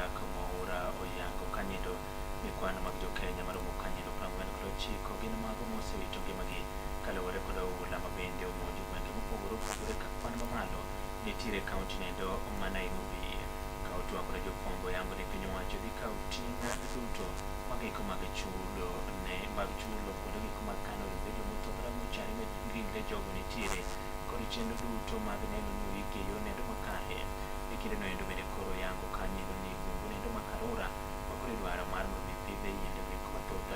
Isaac Mwaura oyango kanindo ni kwan mag jokenya maromo kanindo 49 gin mago mosewito ngimagi kaluwore kod oula mabende omonjo gwenge mopogore opogore ka kwan mamalo nitiere e kaunti nendo ma Nairobi. Ka otwak kod jofwambo yango ni piny owacho dhi kawo ting' duto magiko mag chulo ne mag chulo kuonde giko mag kano ringre jomotho kata mochari ma ringre jogo nitiere kod chenro duto mag neno ni oike e yor nendo makare. E kindeno endo bende koro yango kanyo ni bungu nendo ma Karura ma koro idwaro mar mondo mi pidhe yiende go eko mathoth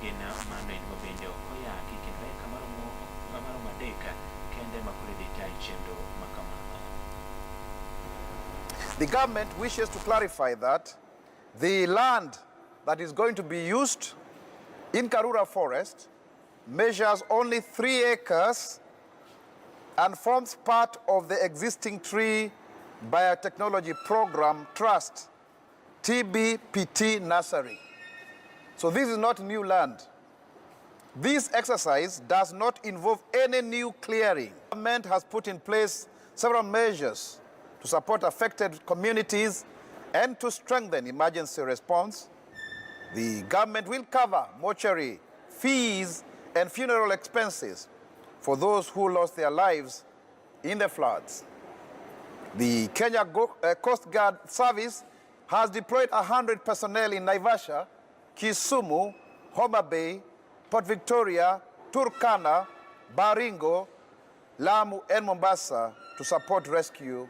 gin mano endo ma bende ok oyaki kendo eka maromo 3 kende ma koro idhi ta e chenro ma kamano. The government wishes to clarify that the land that is going to be used in Karura Forest measures only 3 acres and forms part of the existing Tree Biotechnology Program Trust, TBPT Nursery. So this is not new land. This exercise does not involve any new clearing. The government has put in place several measures to support affected communities and to strengthen emergency response. The government will cover mortuary fees and funeral expenses for those who lost their lives in the floods. The Kenya Coast Guard Service has deployed 100 personnel in Naivasha, Kisumu, Homa Bay, Port Victoria, Turkana, Baringo, Lamu, and Mombasa to support rescue